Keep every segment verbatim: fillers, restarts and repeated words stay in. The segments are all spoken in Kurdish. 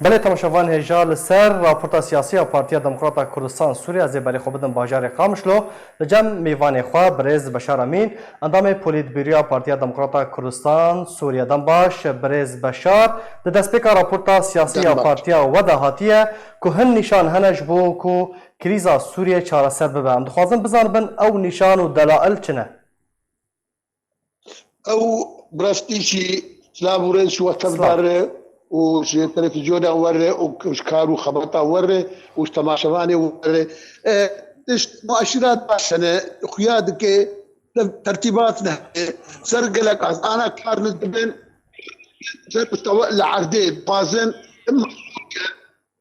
Belê temaşevan hêja li ser raporta siyasî ya Partiya Demokrata Kurdistan Sûriye, ez ê berê xwe bidim bajarê Qamişlo. Li cem mêvanê xwe birêz Beşar Emîn, endamê Polîtbîroya Partiya Demokrata Kurdistan Sûriye. Dem baş, birêz Beşar. Di destpêka raporta siyasî ya partiya we de hatiye ku hin nîşan hene ji bo ku krîza Sûriye çareser bibe. Em dixwazin bizanibin ew nîşan û delail çi ne? Ew bi rastî jî silav û rêz ji we tev re û ji televîzyona we re û ji kar û xebata we re û ji temaşevanê we re. E, tişt muaşîrat baş hene, xuya dike, te-, tertîbat nehebe, ser gelek az ana kar ne dibin, ser mustewa li erdê dixwazin, em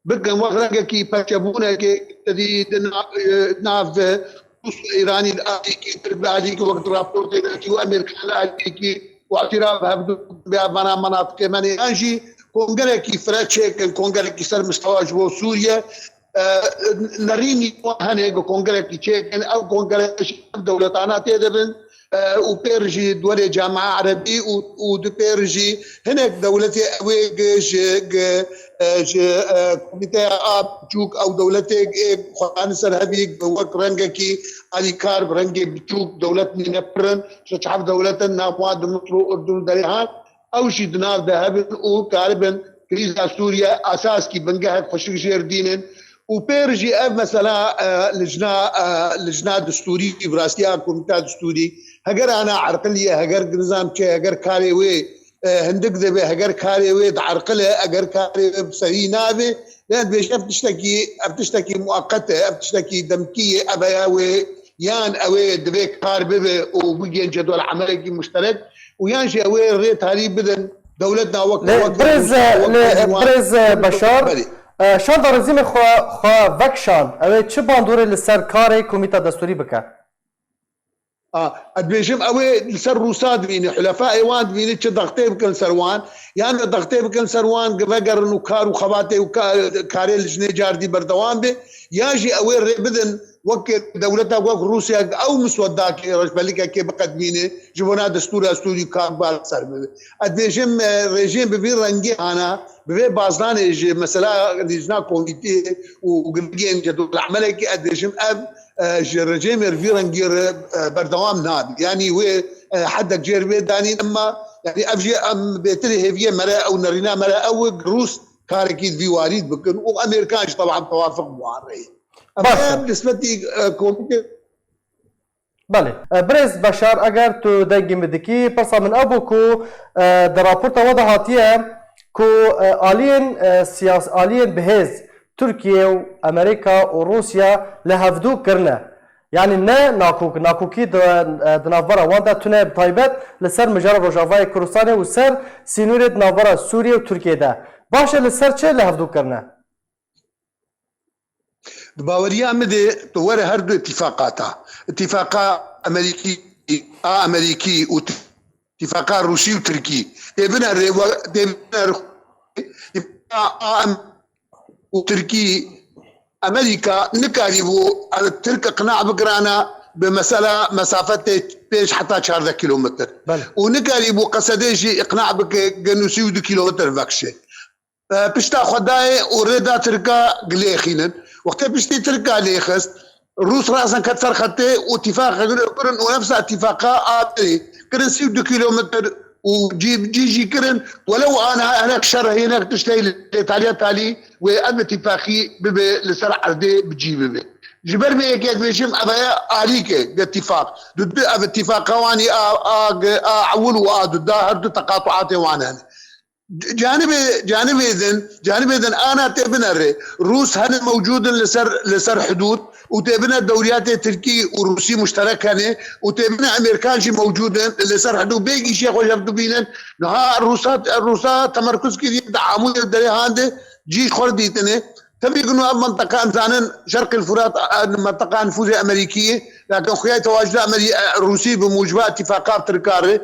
bikin wek rengekî perçebûnekê tevî di na-, e, nav Rûs û Îranî li alîkî, Tirk li alîkî, wek di raportê de jî û Amerîka li alîkî û îtîraf hevdu bi vana menatiqê me ne. Yan jî kongerekî fire çêkin, kongerekî ser mistewa ji bo Sûriye, e, nerînî wan hene ku kongerekî çêkin, ew kongere jî ev dewletana tê de bin, e, û pêr jî di werê Camia Erebî û, û di pêr jî hinek dewletê ew ê gi ji, gi, e, ji, e, komîteya a biçûk ew dewletê ê xwedan ser hevî wek rengekî alîkar bi rengê biçûk dewlet nîne pir in, şeş heft dewlet in nav wan di Misir û Urdun û derê han. Ew jî di nav de hebin û karibin krîza Sûriye esaskî bingehek xweşik jêr dînin. Û pêr jî ev mesela, e, lijna, e, lijna distûrî, bi rastî ya komîta distûrî, heger ana erqilî ye, heger nizam çi, heger karê wê, e, hindik dibe, heger karê wê di erqil e, eger karê wê bi serî navê, lê ez dibêjim ev tiştekî, ev tiştekî mueqet e, ev tiştekî demkî ye, ev heya wê, yan ew ê divê kar bibe û bigihên cedwel emelekî muşterek û yan jî ew ê rê tarî bidin dewlet na wek Lê wek birêz, Rûsya, wek lê Rîwan, birêz, e, Beşar, belê. E, şanda rejîmê xwe, xwe vekşand, ew ê çi bandorê li ser karê komîta destûrî bike? A, ez dibêjim, ew ê li ser Rûsa dibîne, hulefa ê wan dibîne, çi dextê bikin ser wan, yan dextê bikin ser wan, vegerin û kar û xebatê û ka-, karê li jinê cardî berdewam be, yan jî ew ê rê bidin, wek dewleta wek Rûsya, ew miswedakê, rejbelikekê biqedmîne, ji bona destûra Sûrî û karbar ser bibe. Ez dibêjim, e, rejîm bi vî rengî ana, bi vê bazdanê ji mesela lîjna komîtê û girgên cedwel emelekî, ez dibêjim ev, e, ji rejêmê vî rengî re, e, berdewam nabe. Yanî wê, e, hedek jêr bê danîn, emma yanî ev jî em bêtirî hêviyê me re ew nerîna me re ew e, Rûs karekî di vî warî bikin û Amerîkan jî teban tewafiq bi wan re ye. Em Baş e. Em nisbetî, e, komîtê Belê. E, birêz Beşar, eger tu dengê min dikî, pirsa min ew bû ku, e, di raporta we de hatiye ku, e, aliyên, e, siyas-, aliyên bihêz Tirkiye û Amerîka û Rûsya li hevdû kirine. Yanî ne nakok, nakokî di, e, di navbera wan de tune bi taybet li ser mijara Rojavayê Kurdistanê û ser sînorê di navbera Sûriye û Tirkiye de. Baş e li ser çi li hevdû kirine? Di baweriya min de tu were her du îtîfaqata. Îtîfaqa Amerîkî, a Amerîkî û îtîfaqa Rûsî û Tirkî. Tê binere we, tê binere îtîfaqa a Em-, û Tirkî, Amerîka nikarîbû Tirk iqna bikirana bi mesela mesafetê pênc heta çardeh kîlometr. Belê. Û nikarîbû Qesedê jî iqna bike gen û sî û du kîlometr vekşe. E, pişta xwe dayê û rê da Tirka lêxînin. Wextê piştî Tirka lêxist, Rûs rasan ket ser xetê û tîfaqek kirin û nefsa tîfaqa a berê kirin sî û du kîlometr û cî, cî jî kirin. Welew ana hinek şer hinek tiştê lê taliya talî wê ev tîfaqî bibe li ser erdê bi cî bibe. Ji ber vê yekê ez dibêjim ev heye alîke de tîfaq. Du, du ev tîfaqa wanî a, a, a ewil û a du da her du teqatuatê wan hene. Canibê, canibê din, canibê din ana tê binere. Rûs hene mewcûd in li ser, li ser hidûd û tê bine dewriyatê Tirkî û Rûsî muşterek hene û tê bine Amerîkan jî mewcûd in li ser hidûd. Bê gîşê xwe ji hev dibînin. Niha Rûsa, Rûsa temerkuz kiriye di Amûdê derê han de cî xwe dîtine. Tevî ku ev menteqa em zanin Şerqî Furat, e, menteqa nifûzê Amerîkî ye. Lakin xuya tewacida Amerî-, e, Rûsî bi muciba îtîfaqa Tirka re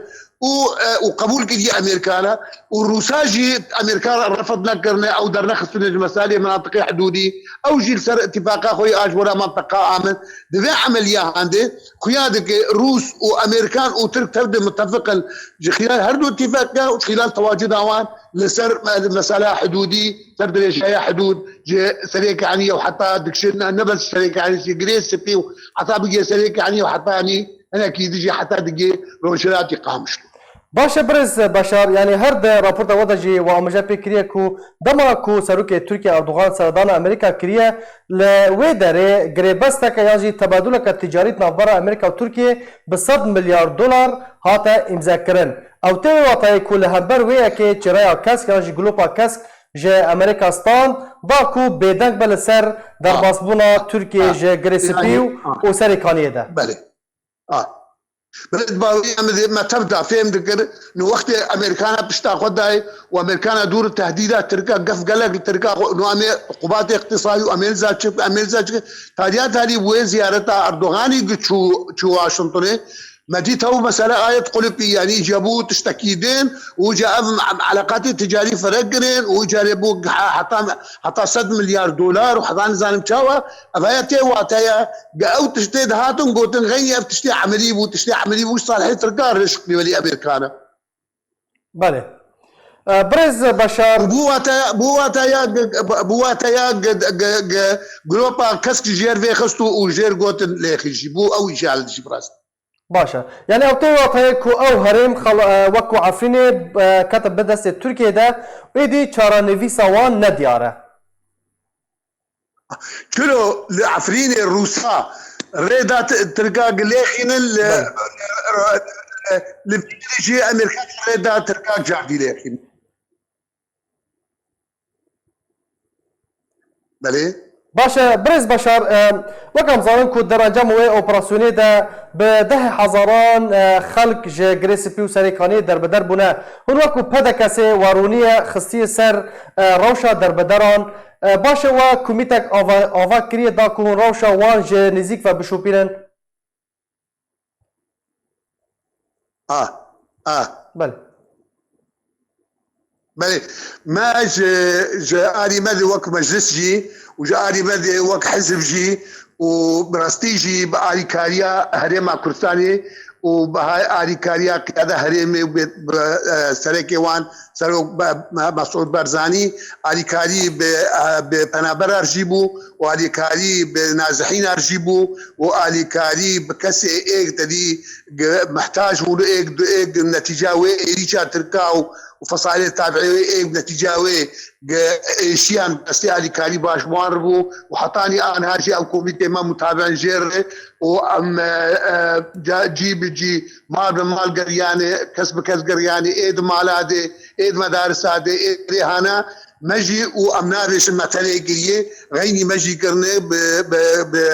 û, e, û qebûl kiriye Amerîkana û Rûsa jî Amerîkana refed nekirine, ew dernexistine ji meselê menatiqê hidûdî. Ew jî li ser îtîfaqa xwe yê a ji bo re menteqa amin. Di vê emeliya hindê xuya dike Rûs û Amerîkan û Tirk tev de mitefiq in ji xilal her du îtîfaqe û ji xilal tewacuda wan li ser, e, mesela hidûdî, ser dirêjaya hidûd ji Serê Kanî û heta dikişin, ne bes Serê Kanî, ji Girê Spî û heta bigê Serê Kanî û heta yanî hinekî dijî heta digê rojhilatî Qamişlo. Baş e birêz Beşar, yanî her di raporta we de jî we amêje pê kiriye ku dema ku Serokê Tirkiye Erdogan seredana Amerîka kiriye, li wê derê girêbesteke yan jî tebaduleke ticarî di navbera Amerîka û Tirkiyê bi sed milyar dolar hate îmzekirin. Ew tê wê watayê ku li hember wê yekê çêreya Kesk yan jî Glopa Kesk ji Amerîka stand, da ku bêdeng be li ser derbasbûna Tirkiyê ji Girê Spî û, û Serê Kaniyê de. Belê. A. Belê, di baweriya min de me tev da fêm dikir, nu wextê Amerîkana pişta xwe dayê û Amerîkana dûr tehdîda Tirka, gef gelek li Tirka xwe, nu em ê qubatê iqtisadî û em ê li za çi, em ê li za çi, tariya tarî bi wê ziyareta Erdoganî gi çû, çû Washingtonê, me dît ew mesele ayet qulipî, yanî îca bû tiştekî din û îca ev eleqatê ticarî ferek kirin û îca lê bû he-, heta, heta sed milyar dolar û heta nizanim çawa, ev heye tê wateya, ge ew tiştê dihatin gotin, xeynî ev tiştê emelî bû, tiştê emelî bû, salihê Tirka rişk wî Amerîkana. Belê. E, Birêz Beşar. Bû wateya, bû wateya, bû wateya, g-, g-, g-, g-, Glopa Kesk jêr vê xist û, û jêr gotin lêxî jî. Bû ew îşal dijî bi rast. Baş e. Yanî ew tê watayê ku ew herêm xal-, e, wek ku Efrînê, e, kete bi destê Tirkiyê de, êdî çarenivîsa wan ne diyar e. Çilo li Efrînê Rûsa rê da t-, Tirka gi lêxînin li, Belê. li, li Vînî jî Amerîka rê da Tirka cardî lêxînin. Belê. Baş e, Birêz Beşar, e, wek em zanin ku di encama wê operasyonê de bi dehê hezaran, e, xelk ji Girê Spî û Serê Kaniyê derbeder bûne. Hûn wek ku P D K S'ê we rûniyê xistiye ser, e, rewşa derbederan. E, baş e, we komîtek ava, ava kiriye da ku hûn rewşa wan ji nêzîk ve bişopînin? A, a. Belê. Belê. Me ji, ji alî me de wek meclis jî û ji alî me de wek hizb jî û bi rastî jî bi alîkariya Herêma Kurdistanê û bi ha-, alîkariya qiyada herêmê û bi, bi, e, serekê wan, Serok Be-, Me-, Mesûd Barzanî, alîkarî bi, e, bi penaberar jî bû û alîkarî bi nazihînar jî bû û alîkarî bi kesê êk derî ge-, mehtac bûn û êk, êk netîca wê êrîşa Tirka û, û fesalê tabiê wê êk netîca wê ge-, êşiyan destê alîkarî baş wan bû û hetanî anha jî ew komîtê me mutabi'in jê re û em, e, e, ca-, cî bi cî, mal bi mal geriyane, kes bi kes geriyane, ê di mala de, ê di medarisa de, ê rêhana me jî û em navêşin me tenê kiriye, xeynî me jî kirine bi, bi, bi,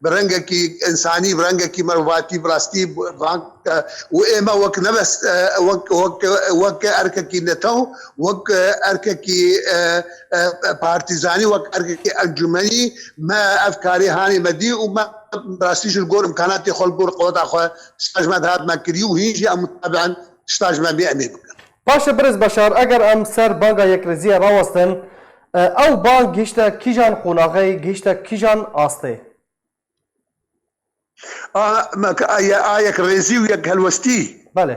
bi rengekî însanî, bi rengekî mervatî, bi rastî, bi, bi, e, û ê me wek ne bes, e, wek, wek, wek erkekî netew, wek, e, erkekî, e, e, partîzanî, wek erkekî encûmenî me ev karê hanê me dî û me bi rastî jî li gor îmkanatê xwe, li gor qeweta xwe tişta ji me dihat me kirî û hîn jî em mutabi'in tişta ji me bê em ê bikin. Baş e, Birêz Beşar, eger em ser banga yekrêziyê rawestin, e, ew bang gihişte kîjan qonaxê, gihişte kîjan astê? A, me, a, ye-, a yekrêzî û yekhelwestî. Belê.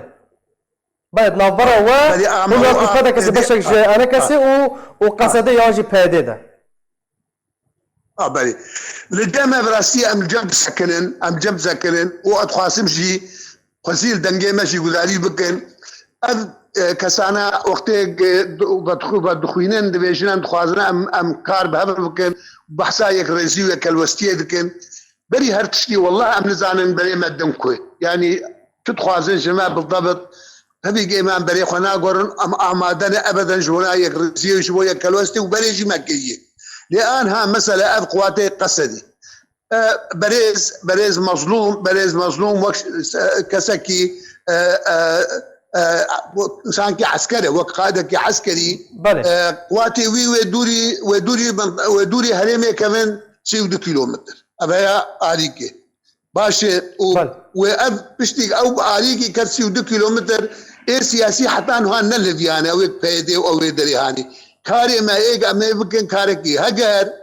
Belê, di navbera we, Belê, ama hûn wek a, P D K S ê, beşek ji A N K S ê û, û Q S D yan jî P Y D de. A, belê. Li cem me bi rastî em li cem disekinin, em li cem disekinin û ez dixwazim jî xwezî li dengê me jî gudarî bikin. Ev, e, kesana wextê, e, di-, vedixu-, vedixwînin, dibêjin em dixwazin em, em kar bi hev re bikin, behsa yekrêzî û yekhelwestiyê dikin. Berî her tiştî, wellah em nizanin berê me din ku ye. Yanî tu dixwazin ji me bidebit, hevî ê me em berê xwe naguherin, em amade ne ebeden ji bona yekrêziyê û ji bo yekhelwestê û berê jî me kiriye. Lê anha mesele ev quwatê Q S D'ê. E, berêz, berêz Mezlûm, berêz Mezlûm wek, e, kesekî, e, e, e, sankî esker e, wek qaidekî eskerî, Belê. e, quwatê wî wê dûrî, wê dûrî bin-, wê dûrî herêmê kevin sî û du kîlometr. Ev heya alîkê. Baş e, û Belê. wê ev piştî ew bi alîkî ket sî û du kîlometr, Ê siyasî heta niha ne li viyan e, ew ê P Y D û ew ê derê hanî. Karê me ê em ê bikin karekî. Heger,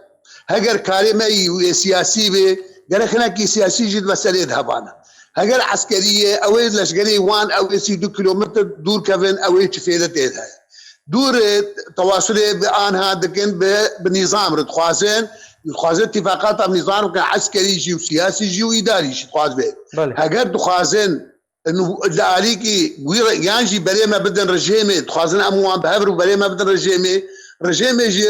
heger karê me yî wê siyasî bê, gerek hinekî siyasî jî di meselê de hebana. Heger eskerî ye, ew ê leşgerê wan, ew ê sî du kilometr dûr kevin, ew ê çi fêde tê de heye. Dûr, e, tewasulê bi anha dikin, bi, bi nîzam re dixwazin, dixwazin tîfaqata nîzam bikin, eskerî jî û siyasî jî û îdarî jî dixwaz bê. Belê. Heger dixwazin, li alîkî wî re-, yan jî berê me bidin rejêmê, dixwazin em wan bi hev re û berê me bidin rejêmê. Rejêmê jî,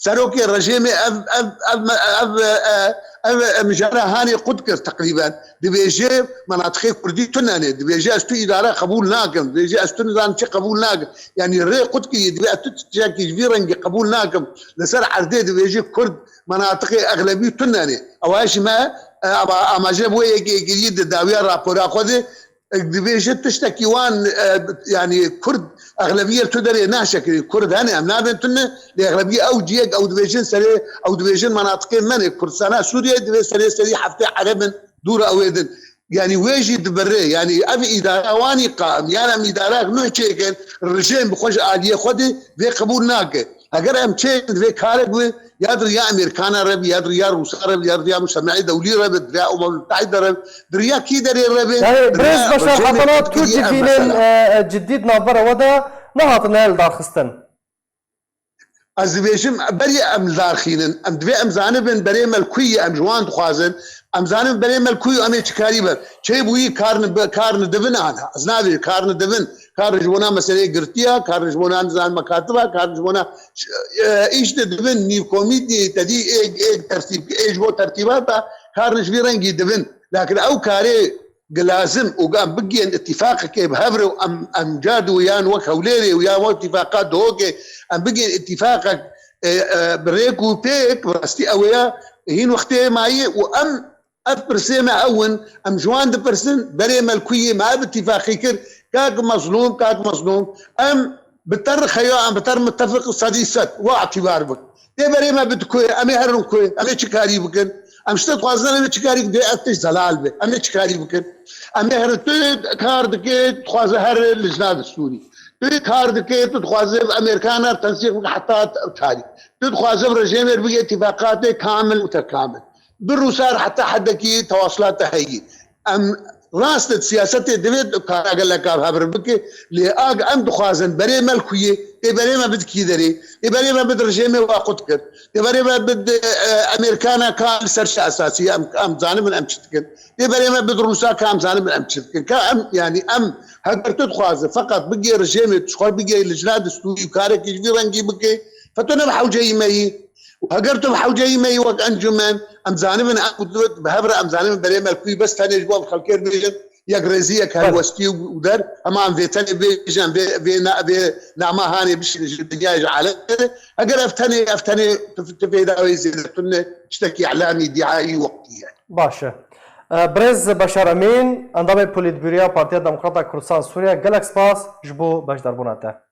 serokê rejêmê ev, ev, ev, ev, e, ev, e, mijara hanê qut kir teqrîben. Dibêje, menatiqê kurdî tune ne. Dibêje, ez tu îdare qebûl nakim. Dibêje, ez tu nizanim çi qebûl nakim. Yanî rê qut kiriye, dibê ez tu tiştekî ji vî rengî qebûl nakim. Li ser erdê dibêje kurd menatiqê exlebî tune ne. Ewa jî me, e, ama-, amaje bo yekê yekirî di dawiya rapora xwe de, e, dibêje tiştekî wan, e, yanî kurd exlebiyê tu derê naşekirî. Kurd hene, em nabên tune, lê exlebiyê ew ciyek, ew dibêjin serê, ew dibêjin menatiqê me ne. Kurdistana Sûriyeyê divê serê serî heftê ereb in, dûra ew ê din. Yanî wê jî dibirê. Yanî ev îdara wanî qaim. Yan em îdarek nû çêkin, rejêm bi xwe ji aliyê xwe de vê qebûl nake. Heger em çêkin vê karek bi, ya di riya Amerîkana re bi, ya di riya Rûsa re bi, ya di riya Mujtemeî Dewlî re bi, di riya Umem Mutehîde re bi, di riya kî derê re bi, Yani di Brez riya Beşar rejêmê Hatana tu kurdkirî ev civînên, mesele. E, e, cidî di navbera we de nehatine li dar xistin. Ez dibêjim, berî em li dar xînin. Em divê em zanibin berê me li ku ye, em ji wan dixwazin. Em zanibin berê me li ku ye, em ê çi karî bin. Çêbûyî kar ni bi-, kar ni dibin ana. Ez nabêjim kar ni dibin. Kar ji bona meseleyê girtiya, kar ji bona nizan mekatiba, kar ji bona, e, îş de dibin, nîv komîtî, tedî ê, ê tertîb, ê ji bo tertîbata, kar ji vî rengî dibin. Lakin ew karê Gi lazim û em bigihên îtîfaqekê bi hev re û em, em car di yan wek Hewlêrê û yan wek îtîfaqa Duhokê em bigihên îtîfaqek, e, e, bi rêk û pêk, bi rastî ew ê ya hîn wextê mayî û em ev pirsê me ew in, em ji wan dipirsin, berê me li ku yî, me ev îtîfaqî kir, kak Mezlûm, kak Mezlûm, em bi te re xeya, em bi te re mitefiq sedî sed, wa îtîbar bik. Tê berê me bi ku, em ê herin ku, em ê çi karî bikin? Em ji te dixwazin, em ê çi karî bikin? Dê ev tişt zelal be. Em ê çi karî bikin? Em ê herin, tu kar dikê, dixwaze here lijna destûrî. Tu kar dikê, tu dixwaze bi Amerîkana tensîq bike heta tarî. Tu dixwaze bi rejêmê bike îtîfaqatê kamil û tekamil. Bi Rûsa re heta hedekî tewasula te heyî. Em rast e, siyasetê divê kara geleka bi hev re bike, lê ag em dixwazin berê me li ku yê, ê berê me bid kî derê, ê berê me bid rejêmê wa qut kir, ê berê me bid, e, Amerîkana ka li ser çi esasî, em, em zanibin em çi dikin, ê berê me bid Rûsa ka em zanibin em çi dikin. Ka em, yanî em, heger tu dixwaze feqet bigê rejêmê, tu ji xwe bigê lijna destûrî û karekî ji vî rengî bike, fe tu ne bi hewceyî me yî. Û heger tu bi hewceyî me yî wek encûmen, em zanibin, em bi hev re em zanibin berê me li ku yî, bes tenê ji bo em xelkê bêjin, yekrêzî, yek Belê. helwestî û, û der, hema em vê tenê bêjin, vê, vê na-, vê nama hanê bişînin ji dinyayê, ji alemê de. Heger ev tenê, ev tenê tu, tu fêda wê zêde tune, tiştekî îlamî, dîayî weqtî ye. Baş e. E, Birêz Beşar Emîn, endamê Polîtbûroya Partiya Demokrata Kurdistan Sûriye, gelek spas ji bo beşdarbûna te.